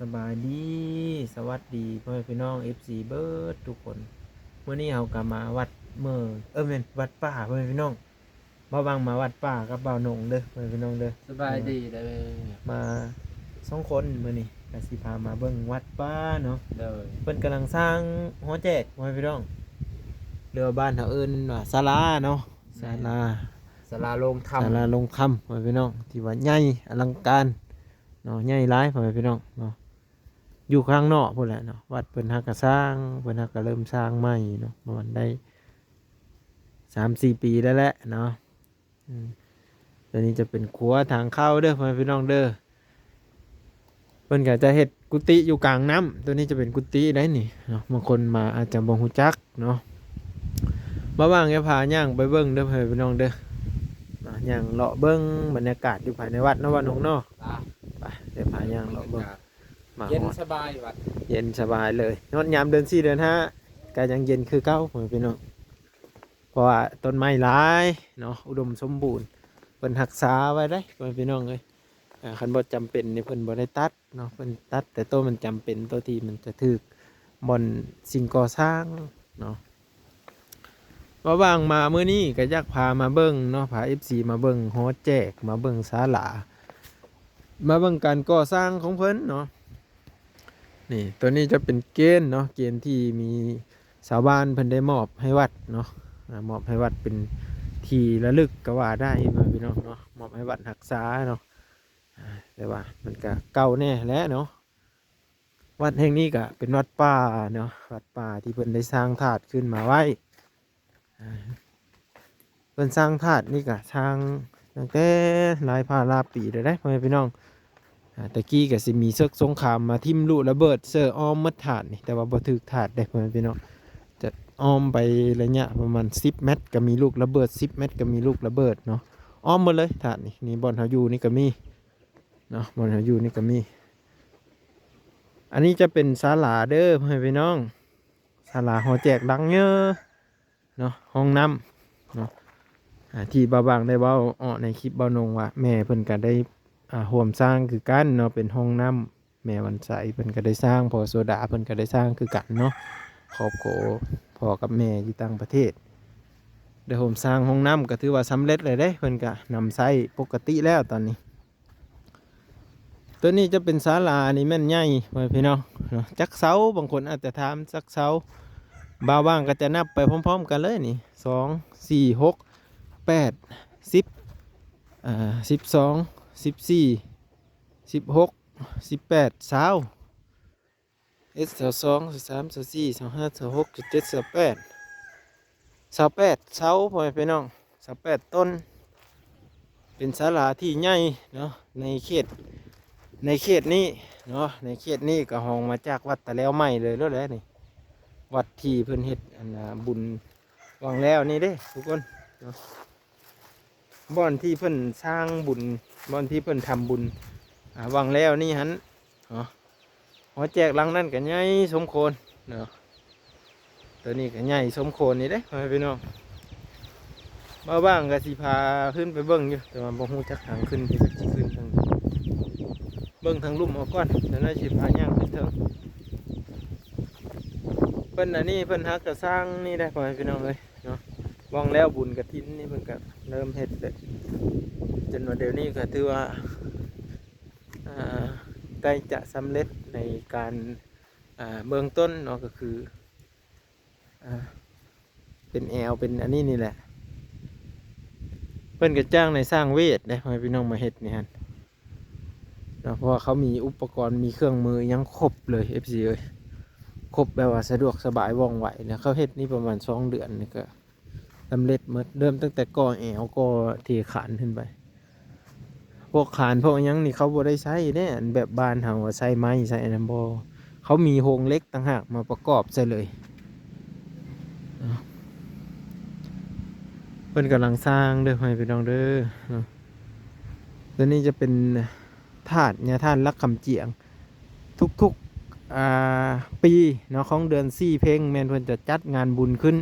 ສະບາຍດີ ສະຫວັດດີພໍ່ແມ່ພີ່ນ້ອງ ເອັຟຊີ ເບິດທຸກຄົນ. ມື້ນີ້ເຮົາກໍມາວັດເມີ ເອີ ແມ່ນ ວັດປ່າ ພໍ່ແມ່ພີ່ນ້ອງ. ບ່າວບັງມາວັດປ່າກັບບ່າວນົງເດີ ພໍ່ແມ່ພີ່ນ້ອງເດີ. ສະບາຍດີເດີ. ມາສອງຄົນມື້ນີ້ ກໍຊິພາມາເບິ່ງວັດປ່າເນາະ. ໂດຍ. ເພິ່ນກຳລັງສ້າງຫໍແຈກ ພໍ່ແມ່ພີ່ນ້ອງ ຫຼືວ່າບ້ານເຮົາເອີ້ນວ່າສາລາເນາະ. ແມ່ນ. ສາລາ ສາລາລົງຄຳ ສາລາລົງຄຳ ພໍ່ແມ່ພີ່ນ້ອງ ທີ່ວ່າໃຫຍ່ອະລັງການເນາະ ໃຫຍ່ຫຼາຍ ພໍ່ແມ່ພີ່ນ້ອງເນາະ. ຢູ່ຂ້າງນອກພຸ້ນແຫຼະເນາະ. ວັດເພິ່ນຫາກະສ້າງ ເພິ່ນຫາກະເລີ່ມສ້າງໃໝ່ເນາະ ປະມານໄດ້ສາມສີ່ປີແລ້ວແຫຼະເນາະ. ອືມ ຕົວນີ້ຈະເປັນຂົວທາງເຂົ້າເດີ ພໍ່ແມ່ພີ່ນ້ອງເດີ. ເພິ່ນກໍຈະເຮັດກຸຕິຢູ່ກາງນ້ຳ. ຕົວນີ້ຈະເປັນກຸຕິໄດ໋ນີ້ເນາະ ບາງຄົນມາອາດຈະບໍ່ຮູ້ຈັກເນາະ. ບ່າວບັງຈະພາຍ່າງໄປເບິ່ງເດີ ພໍ່ແມ່ພີ່ນ້ອງເດີ. ຍ່າງເລາະເບິ່ງບັນຍາກາດຢູ່ພາຍໃນວັດເນາະ ບ່າວນົງເນາະ. ໄປ ດຽວພາຍ່າງເລາະເບິ່ງ. ມາຮອດ ເຢັນສະບາຍວັດ ເຢັນສະບາຍເລີຍ. ຮອດຍາມເດືອນສີ່ເດືອນຫ້າກໍຍັງເຢັນຄືເກົ່າ ພໍ່ແມ່ພີ່ນ້ອງ ເພາະວ່າຕົ້ນໄມ້ຫຼາຍເນາະ ອຸດົມສົມບູນ ເພິ່ນຮັກສາໄວ້ໄດ໋ ພໍ່ແມ່ພີ່ນ້ອງເອີຍ. ຄັນບໍ່ຈຳເປັນນີ້ເພິ່ນບໍ່ໄດ້ຕັດເນາະ ເພິ່ນຕັດແຕ່ໂຕມັນຈຳເປັນ ໂຕທີ່ມັນຈະຖືກບ່ອນສິ່ງກໍ່ສ້າງເນາະ. ວ່າວ່າງມາມື້ນີ້ກໍຢາກພາມາເບິ່ງເນາະ ພາເອັຟຊີມາເບິ່ງຫໍແຈກ ມາເບິ່ງສາລາ ມາເບິ່ງການກໍ່ສ້າງຂອງເພິ່ນເນາະ. ນີ້ ຕົວນີ້ຈະເປັນເກນເນາະ ເກນທີ່ມີຊາວບ້ານເພິ່ນໄດ້ມອບໃຫ້ວັດເນາະ ອາ ມອບໃຫ້ວັດເປັນທີ່ລະລຶກກໍວ່າໄດ້ ພໍ່ແມ່ພີ່ນ້ອງເນາະ ມອບໃຫ້ວັດຮັກສາເນາະ. ອາ ແຕ່ວ່າມັນກະເກົ່າແດ່ແຫຼະເນາະ. ວັດແຫ່ງນີ້ກະເປັນວັດປ່າເນາະ ວັດປ່າທີ່ເພິ່ນໄດ້ສ້າງທາດຂຶ້ນມາໄວ້. ອາ ເພິ່ນສ້າງທາດນີ້ກະສ້າງຕັ້ງແຕ່ຫຼາຍພາລາປີແລ້ວເດ້ ພໍ່ແມ່ພີ່ນ້ອງ. ອາ ແຕ່ກີ້ກະຊິມີເສິກສົງຄາມມາຖິ້ມລູກລະເບີດເຊີອ້ອມໝົດທາດນີ້ ແຕ່ວ່າບໍ່ຖືກທາດເດ້ ພໍ່ແມ່ພີ່ນ້ອງ. ຈະອ້ອມໄປໄລຍະປະມານສິບແມັດ ກະມີລູກລະເບີດ ສິບແມັດ ກະມີລູກລະເບີດເນາະ ອ້ອມໝົດເລີຍທາດນີ້. ນີ້ບ່ອນເຮົາຢູ່ນີ້ກະມີ ເນາະ ບ່ອນເຮົາຢູ່ນີ້ກໍມີ. ອັນນີ້ຈະເປັນສາລາເດີ ພໍ່ແມ່ພີ່ນ້ອງ ສາລາຫໍແຈກຫຼັງໃຫຍ່ເນາະ ຫ້ອງນ້ຳເນາະ. ອາ ທີ່ບ່າວບາງໄດ້ເວົ້າອອກໃນຄລິບບ່າວນົງວ່າ ແມ່ເພິ່ນກໍໄດ້ ອາ ຮ່ວມສ້າງຄືກັນເນາະ ເປັນຫ້ອງນ້ຳ ແມ່ວັນໄຊເພິ່ນກໍໄດ້ສ້າງ ພໍ່ໂສດາເພິ່ນກໍໄດ້ສ້າງຄືກັນເນາະ. ຄອບຄົວພໍ່ກັບແມ່ຢູ່ຕ່າງປະເທດ ໄດ້ຮ່ວມສ້າງຫ້ອງນ້ຳ ກໍຖືວ່າສຳເລັດແລ້ວເດ້ ເພິ່ນກໍນຳໃຊ້ປົກກະຕິແລ້ວຕອນນີ້. ຕົວນີ້ຈະເປັນສາລາ ອັນນີ້ແມ່ນໃຫຍ່ ພໍ່ແມ່ພີ່ນ້ອງເນາະ ຈັກເສົາ ບາງຄົນອາດຈະຖາມຈັກເສົາ. ບ່າວບາງກໍຈະນັບໄປພ້ອມໆກັນເລີຍນີ້ ສອງ ສີ່ ຫົກ ແປດ ສິບ ເອີ ສິບສອງ ສິບສີ່ ສິບຫົກ ສິບແປດ ຊາວ ເອັດ ຊາວສອງ ຊາວສາມ ຊາວສີ່ ຊາວຫ້າ ຊາວຫົກ ຊາວເຈັດ ຊາວແປດ ຊາວແປດເສົາ ພໍ່ແມ່ພີ່ນ້ອງ ຊາວແປດຕົ້ນ. ເປັນສາລາທີ່ໃຫຍ່ເນາະ ໃນເຂດ ໃນເຂດນີ້ເນາະ ໃນເຂດນີ້ກໍຮອງມາຈາກວັດຕາແລ້ວໃໝ່ເລີຍໂລດແຫຼະນີ້ ວັດທີ່ເພິ່ນເຮັດອັນນ່າບຸນຫວ່າງແລ້ວນີ້ເດ້ທຸກຄົນເນາະ. ບ່ອນທີ່ເພິ່ນສ້າງບຸນ ບ່ອນທີ່ເພິ່ນທຳບຸນ ອາ ຫວ່າງແລ້ວນີ້ຫັ້ນເນາະ ຫໍແຈກຫຼັງນັ້ນກໍໃຫຍ່ສົມຄວນເນາະ. ຕົວນີ້ກໍໃຫຍ່ສົມຄວນນີ້ເດ້ ພໍ່ແມ່ພີ່ນ້ອງ. ບ່າວບາງກໍຊິພາຂຶ້ນໄປເບິ່ງຢູ່ ແຕ່ວ່າບໍ່ຮູ້ຈັກທາງຂຶ້ນ ຈັກຊິຂຶ້ນທາງໃດ. ເບິ່ງທາງລຸ່ມເອົາກ່ອນ ແລ້ວໜ້ອຍຊິພາຍ່າງຂຶ້ນເທິງ. ເພິ່ນອັນນີ້ເພິ່ນຫາກະສ້າງນີ້ໄດ້ ພໍ່ແມ່ພີ່ນ້ອງເອີຍເນາະ. ຫວ່າງແລ້ວບຸນກະຖິນນີ້ເພິ່ນກະເລີ່ມເຮັດແລ້ວ ຈົນວ່າດຽວນີ້ກະຖືວ່າ ອ່າ ໃກ້ຈະສຳເລັດໃນການ ອ່າ ເບື້ອງຕົ້ນເນາະ ກໍຄື ອ່າ ເປັນແອວ ເປັນອັນນີ້ນີ້ແຫຼະ. ເພິ່ນກໍຈ້າງນາຍຊ່າງເວດເດ້ ພໍ່ແມ່ພີ່ນ້ອງ ມາເຮັດນີ້ຫັ້ນເນາະ ເພາະວ່າເຂົາມີອຸປະກອນ ມີເຄື່ອງມືຫຍັງຄົບເລີຍ ເອັຟຊີເອີຍ ຄົບແບບວ່າສະດວກສະບາຍ ວ່ອງໄວ. ແລ້ວເຂົາເຮັດນີ້ປະມານສອງເດືອນນີ້ກໍ ສຳເລັດໝົດ ເລີ່ມຕັ້ງແຕ່ກໍ່ແອວ ກໍ່ເທຄານຂຶ້ນໄປ. ພວກຄານພວກຫຍັງນີ້ເຂົາບໍ່ໄດ້ໃຊ້ເດ້ ອັນແບບບ້ານເຮົາໃຊ້ໄມ້ໃຊ້ອັນນັ້ນບໍ່ ເຂົາມີໂຮງເຫຼັກຕ່າງຫາກມາປະກອບໃສ່ເລີຍ. ເພິ່ນກຳລັງສ້າງເດີ ພໍ່ແມ່ພີ່ນ້ອງເດີເນາະ. ຕົວນີ້ຈະເປັນທາດ ຍາທ່ານຫຼັກຄຳຈຽງ ທຸກໆ ອ່າ ປີເນາະ ຂອງເດືອນສີ່ເພັງ ແມ່ນເພິ່ນຈະຈັດງານບຸນຂຶ້ນ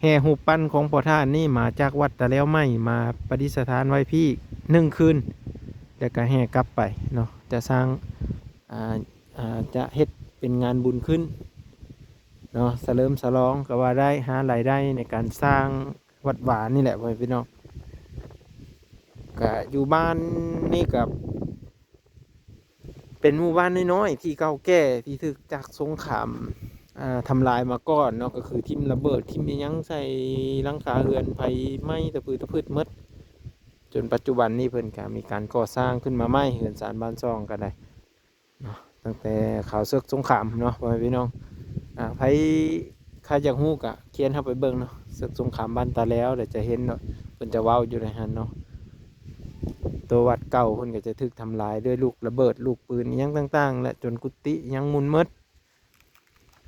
ແຫ່ຮູບປັ້ນຂອງພໍ່ທ່ານນີ້ມາຈາກວັດຕາແລ້ວໃໝ່ ມາປະດິດສະຖານໄວ້ພີ້ໜຶ່ງຄືນ ແລ້ວກະແຫ່ກັບໄປເນາະ. ຈະສ້າງ ອ່າ ອ່າ ຈະເຮັດເປັນງານບຸນຂຶ້ນເນາະ ສະເຫຼີມສະຫຼອງກໍວ່າໄດ້ ຫາລາຍໄດ້ໃນການສ້າງວັດວານີ້ແຫຼະ ພໍ່ແມ່ພີ່ນ້ອງ. ກະຢູ່ບ້ານນີ້ກະເປັນໝູ່ບ້ານນ້ອຍໆ ທີ່ເກົ່າແກ່ ທີ່ຖືກຈາກສົງຄາມ ອ່າ ທຳລາຍມາກ່ອນເນາະ ກໍຄືຖິ້ມລະເບີດ ຖິ້ມອີ່ຫຍັງໃສ່ຫຼັງຄາເຮືອນ ໄຟໄໝ້ຕະພືດຕະພຶດໝົດ. ຈົນປັດຈຸບັນນີ້ເພິ່ນກະມີການກໍ່ສ້າງຂຶ້ນມາໃໝ່ ເຮືອນຊານບ້ານຊ່ອງກໍໄດ້ ເນາະ ຕັ້ງແຕ່ຂ່າວເສິກສົງຄາມເນາະ ພໍ່ແມ່ພີ່ນ້ອງ. ອ່າ ໃຜ ໃຜຢາກຮູ້ກະຂຽນເຮົາໄປເບິ່ງເນາະ ເສິກສົງຄາມບ້ານຕາແລວ ແລ້ວຈະເຫັນເນາະ ເພິ່ນຈະເວົ້າຢູ່ໃນຫັ້ນເນາະ. ຕົວວັດເກົ່າເພິ່ນກໍຈະຖືກທຳລາຍດ້ວຍລູກລະເບີດ ລູກປືນອີ່ຫຍັງຕ່າງໆ ແລະ ຈົນກຸຕິອີ່ຫຍັງໝຸ່ນໝົດ.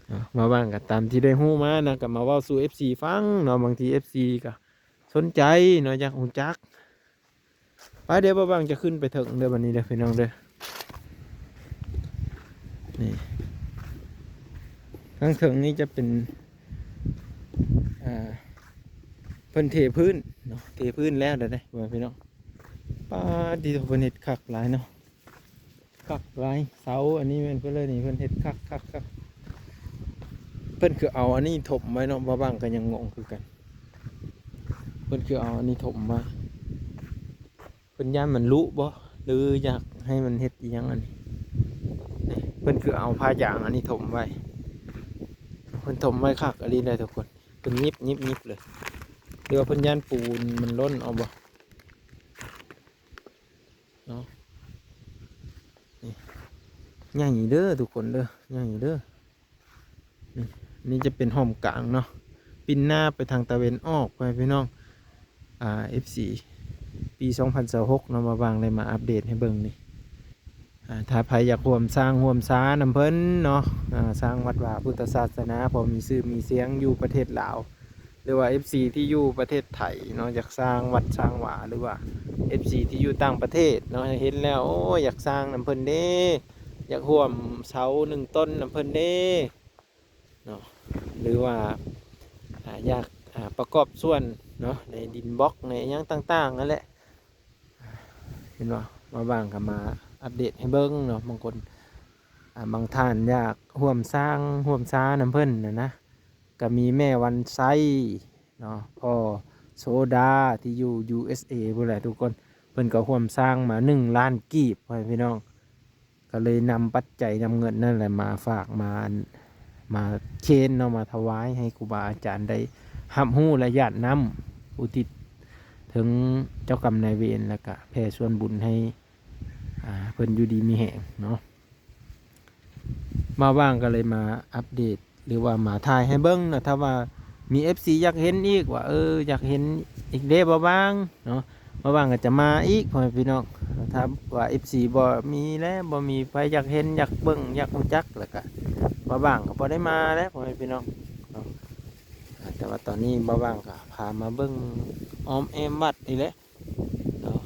ເນາະ ມາວ່າງກັນຕາມທີ່ໄດ້ຮູ້ມານະ ກໍມາເວົ້າສູ່ເອັຟຊີຟັງເນາະ ບາງທີເອັຟຊີກໍສົນໃຈເນາະ ຢາກຮູ້ຈັກ. ໄປ ດຽວບ່າວບາງຈະຂຶ້ນໄປເທິງເດີ ບັດນີ້ເດີພີ່ນ້ອງເດີ. ນີ້ ທາງເທິງນີ້ຈະເປັນ ອ່າ ເພິ່ນເທພື້ນເນາະ ເທພື້ນແລ້ວເດີ ພໍ່ແມ່ພີ່ນ້ອງ. ປາດ ທີ່ເພິ່ນເຮັດຄັກຫຼາຍເນາະ ຄັກຫຼາຍ. ເສົາອັນນີ້ແມ່ນເພິ່ນເລີຍນີ້ ເພິ່ນເຮັດຄັກໆໆ. ເພິ່ນຄືເອົາອັນນີ້ຖົມໄວ້ເນາະ ບ່າວບາງກໍຍັງງົງຄືກັນ ເພິ່ນຄືເອົາອັນນີ້ຖົມໄວ້. ເພິ່ນຢ້ານມັນລຸບໍ ຫຼືຢາກໃຫ້ມັນເຮັດອີ່ຫຍັງອັນນີ້. ນີ້ ເພິ່ນຄືເອົາຜ້າຢາງອັນນີ້ຖົມໄວ້ ເພິ່ນຖົມໄວ້ຄັກອີ່ຫຼີເດ້ທຸກຄົນ. ເພິ່ນຫຍິບໆໆເລີຍ ຫຼືວ່າເພິ່ນຢ້ານປູນມັນຫຼົ່ນເອົາບໍເນາະ. ນີ້ ໃຫຍ່ເດີທຸກຄົນເດີ ໃຫຍ່ເດີ. ນີ້ ນີ້ຈະເປັນຫ້ອມກາງເນາະ ປິ່ນໜ້າໄປທາງຕາເວັນອອກ ພໍ່ແມ່ພີ່ນ້ອງ. ອ່າ ເອັຟຊີ ປີສອງພັນຊາວຫົກເນາະ ມາວ່າງໄດ້ມາອັບເດດໃຫ້ເບິ່ງນີ້. ອ່າ ຖ້າໃຜຢາກຮ່ວມສ້າງຮ່ວມສານຳເພິ່ນເນາະ ອ່າ ສ້າງວັດວາພຸດທະສາສະໜາ ພໍມີຊື່ມີສຽງຢູ່ປະເທດລາວ ຫຼືວ່າເອັຟຊີທີ່ຢູ່ປະເທດໄທເນາະ ຢາກສ້າງວັດສ້າງວາ ຫຼືວ່າເອັຟຊີທີ່ຢູ່ຕ່າງປະເທດເນາະ ເຫັນແລ້ວ ໂອ້ຍ ຢາກສ້າງນຳເພິ່ນເດ້ ຢາກຮ່ວມເສົາໜຶ່ງຕົ້ນນຳເພິ່ນເດ້ເນາະ ຫຼືວ່າ ອ່າ ຢາກ ອ່າ ປະກອບສ່ວນເນາະ ໃນດິນບລັອກ ໃນຫຍັງຕ່າງໆນັ້ນແຫຼະ. ເຫັນບໍ່? ບ່າວບາງກໍມາອັບເດດໃຫ້ເບິ່ງເນາະ ບາງຄົນ ອ່າ ບາງທ່ານຢາກຮ່ວມສ້າງຮ່ວມສານຳເພິ່ນນະນະ ກໍມີແມ່ວັນໄຊເນາະ ພໍ່ໂສດາທີ່ຢູ່ ຢູເອສເອ ພຸ້ນແຫຼະທຸກຄົນ ເພິ່ນກໍຮ່ວມສ້າງມາໜຶ່ງລ້ານກີບ ພໍ່ແມ່ພີ່ນ້ອງ. ກໍເລີຍນຳປັດໄຈນຳເງິນນັ້ນແຫຼະມາຝາກ ມາ ມາເຄນເນາະ ມາຖວາຍໃຫ້ຄູບາອາຈານໄດ້ຮັບຮູ້ ແລະ ຢາດນ້ຳອຸທິດເຖິງເຈົ້າກຳນາຍເວນ ແລ້ວກະແຜ່ສ່ວນບຸນໃຫ້ ອ່າ ເພິ່ນຢູ່ດີມີແຮງເນາະ. ບ່າວບາງກໍເລີຍມາອັບເດດ ຫຼືວ່າມາຖ່າຍໃຫ້ເບິ່ງເນາະ ຖ້າວ່າມີເອັຟຊີຢາກເຫັນອີກ ວ່າ ເອີ ຢາກເຫັນອີກເດ້ບ່າວບາງເນາະ ບ່າວບາງກໍຈະມາອີກ ພໍ່ແມ່ພີ່ນ້ອງ. ຖ້າວ່າເອັຟຊີບໍ່ມີແລ້ວ ບໍ່ມີໃຜຢາກເຫັນ ຢາກເບິ່ງ ຢາກຮູ້ຈັກ ແລ້ວກໍບ່າວບາງກໍບໍ່ໄດ້ມາແລ້ວ ພໍ່ແມ່ພີ່ນ້ອງເນາະ. ອ່າ ແຕ່ວ່າຕອນນີ້ບ່າວບາງກໍພາມາເບິ່ງອ້ອມແອ້ມວັດນີ້ແຫຼະເນາະ.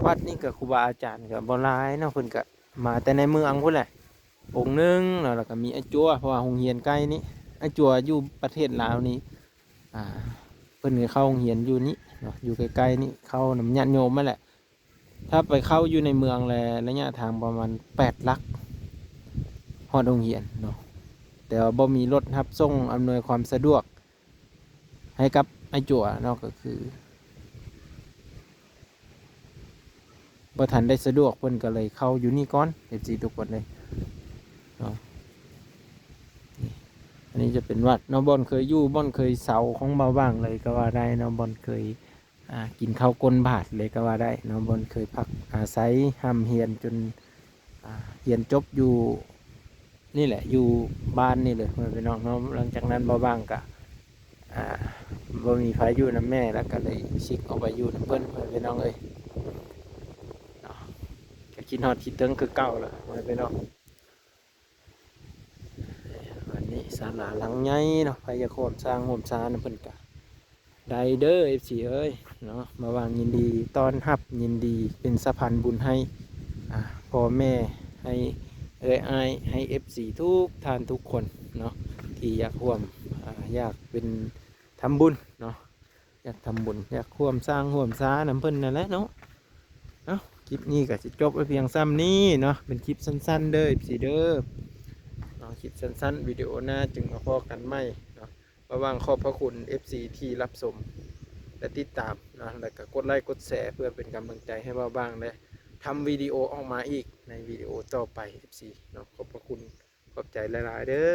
ວັດນີ້ກໍຄູບາອາຈານກໍບໍ່ຫຼາຍເນາະ ເພິ່ນກໍມາແຕ່ໃນເມືອງພຸ້ນແຫຼະ ອົງໜຶ່ງເນາະ ແລ້ວກໍມີອາຈົວ ເພາະວ່າໂຮງຮຽນໃກ້ນີ້ ອາຈົວຢູ່ປະເທດລາວນີ້ ອ່າ ເພິ່ນກໍເຂົ້າໂຮງຮຽນຢູ່ນີ້ເນາະ ຢູ່ໃກ້ໆນີ້ ເຂົ້ານຳຍາດໂຍມຫັ້ນແຫຼະ. ຖ້າໄປເຂົ້າຢູ່ໃນເມືອງແລະ ໄລຍະທາງປະມານແປດຫຼັກ ຮອດໂຮງຮຽນເນາະ ແຕ່ວ່າບໍ່ມີລົດຮັບສົ່ງອຳນວຍຄວາມສະດວກ ໃຫ້ກັບອາຈົວເນາະ ກໍຄືບໍ່ທັນໄດ້ສະດວກ ເພິ່ນກໍເລີຍເຂົ້າຢູ່ນີ້ກ່ອນ ເອັຟຊີ ທຸກຄົນເລີຍເນາະ. ນີ້ ອັນນີ້ຈະເປັນວັດເນາະ ບ່ອນເຄີຍຢູ່ ບ່ອນເຄີຍເຊົາຂອງບ່າວບາງເລີຍກໍວ່າໄດ້ເນາະ ບ່ອນເຄີຍ ອ່າ ກິນເຂົ້າກົ້ນບາດເລີຍກໍວ່າໄດ້ເນາະ ບ່ອນເຄີຍພັກອາໄສຮ່ຳຮຽນຈົນ ອ່າ ຮຽນຈົບຢູ່ ນີ້ແຫຼະ ຢູ່ບ້ານນີ້ເລີຍ ພໍ່ແມ່ພີ່ນ້ອງເນາະ. ຫຼັງຈາກນັ້ນບ່າວບາງກະ ອ່າ ບໍ່ມີໃຜຢູ່ນຳແມ່ ແລ້ວກະເລີຍຊິກອອກໄປຢູ່ນຳເພິ່ນ ພໍ່ແມ່ພີ່ນ້ອງເອີຍເນາະ. ກະຄິດຮອດຄິດເຖິງຄືເກົ່າລະ ພໍ່ແມ່ພີ່ນ້ອງ. ອັນນີ້ສາລາຫຼັງໃຫຍ່ເນາະ ໃຜຢາກຮ່ວມສ້າງຮ່ວມສານຳເພິ່ນກະ ໄດ້ເດີ ເອັຟຊີ ເອີຍເນາະ. ບ່າວບາງຍິນດີຕ້ອນຮັບ ຍິນດີເປັນສະພານບຸນໃຫ້ ອ່າ ພໍ່ແມ່ ໃຫ້ເອື້ອຍອ້າຍ ໃຫ້ເອັຟຊີທຸກທ່ານທຸກຄົນເນາະ ທີ່ຢາກຮ່ວມ ອ່າ ຢາກເປັນ ທຳບຸນເນາະ ຢາກທຳບຸນ ຢາກຮ່ວມສ້າງຮ່ວມສານຳເພິ່ນນັ້ນແຫຼະເນາະ. ເອົ້າ ຄລິບນີ້ກໍຊິຈົບໄວ້ພຽງຊ່ຳນີ້ເນາະ ເປັນຄລິບສັ້ນໆເດີ ເອັຟຊີເດີເນາະ ຄລິບສັ້ນໆ ວິດີໂອໜ້າຈຶ່ງມາພໍ້ກັນໃໝ່ເນາະ. ບ່າວຫວ່າງຂອບພະຄຸນ ເອັຟຊີ ທີ່ຮັບຊົມ ແລະ ຕິດຕາມເນາະ ແລ້ວກໍກົດໄລກົດແຊ ເພື່ອເປັນກຳລັງໃຈໃຫ້ບ່າວຫວ່າງ ແລະ ທຳວິດີໂອອອກມາອີກໃນວິດີໂອຕໍ່ໄປ ເອັຟຊີ ເນາະ. ຂອບພະຄຸນ ຂອບໃຈຫຼາຍໆເດີ.